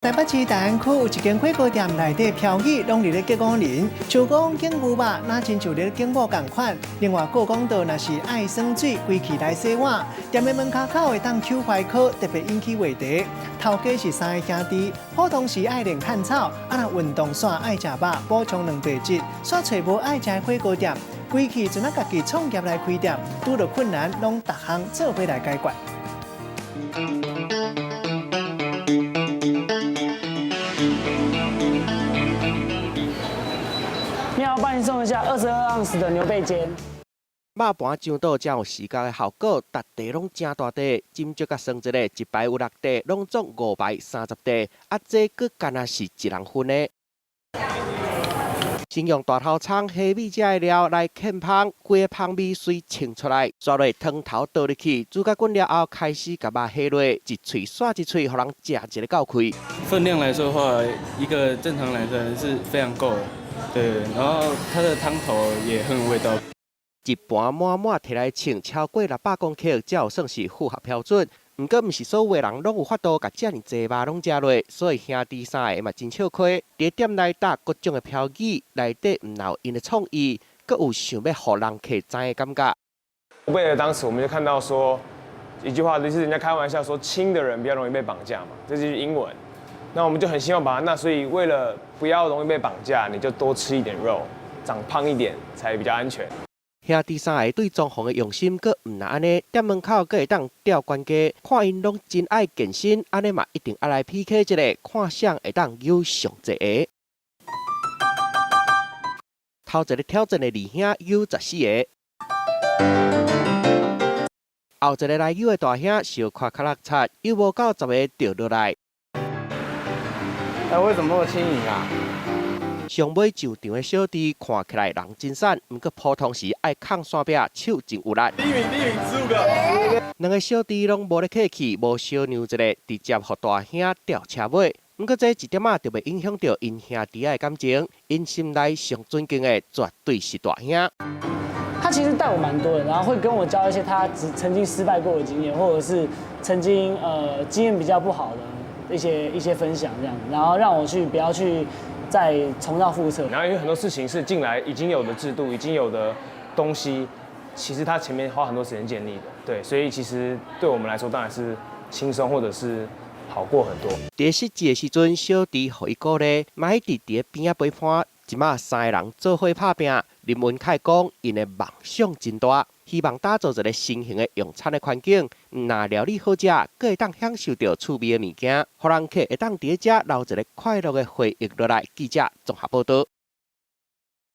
台北市大安區有一間火鍋店，內底標語攏佇咧激五人，像講敬牛肉，若親像咧敬某仝款。另外，閣講到若是愛耍水，規氣來洗碗。店的門跤口會當搝懷科，特別引起話題。頭家是三個兄弟，普通時愛練漢草，啊若運動煞愛食肉，補充蛋白質。煞揣無愛食的火鍋店，規氣陣仔家己創業來開店，拄著困難攏逐項做伙來解決。你好，幫你送一下22盎司的牛背尖。肉盤上桌才有視覺的效果，逐塊攏誠大塊，斟酌佮算一下，一排有六塊，攏總五排30塊，啊，這閣干焦是一人份的。先用大頭蔥、蝦米這的料來劵芳，規个芳味隨衝出來，煞落湯頭倒入去，煮甲滾了後，開始共肉下落，一喙煞一喙，予人食一个夠開。分量來說的話，一個正常來說是非常夠的，對，然後它的湯頭也很有味道。一盤滿滿提來稱，超過600公克，才有算是符合標準。毋過，毋是所有的人攏有法度共遮爾濟肉攏食落，所以兄弟三个嘛真笑虧。佇店內貼各種的標語，內底毋但有𪜶的創意，閣有想欲予人客知的感覺。為了當時我們就看到說一句話，就是人家開玩笑說，輕的人比較容易被綁架嘛，這就是英文。那我們就很希望把它，那所以為了不要容易被綁架，你就多吃一點肉，長胖一點才比較安全。兄弟三个對裝潢的用心，閣毋但按呢，店門口閣會當吊懸架，看𪜶攏真愛健身，按呢嘛一定愛來 PK 一下，看誰會當扭上濟个。頭一个挑戰的二兄扭14個，後一个來扭的大兄小可較落漆，扭無夠10個就落來。哎，為什麼那麼輕盈啊？上尾上場的小弟看起來人真瘦，毋過普通時愛扛山壁，手真有力。第一名，第一名，15個。兩个小弟攏無咧客氣，無相讓一下，直接予大兄吊車尾。毋過這一點仔就袂影響著𪜶兄弟仔的感情，𪜶心內上尊敬的絕對是大兄。他其實帶我蠻多的，然後會跟我教一些他只曾經失敗過的經驗，或者是曾經經驗比較不好的一些分享這樣，然後讓我去不要去再重蹈覆轍。然後因為很多事情是進來已經有的制度，已經有的東西，其實他前面花很多時間建立的，對，所以其實對我們來說當然是輕鬆或者是好過很多。佇設計的時陣，小弟予伊鼓勵，嘛一直佇邊仔陪伴。這馬三个人做伙拍拚，林文凱講，𪜶的夢想真大，希望打造一个新型的用餐的環境，毋但料理好食，閣會當享受著趣味的物件，予人客會當佇遮留一个快樂的回憶落來。記者綜合報導。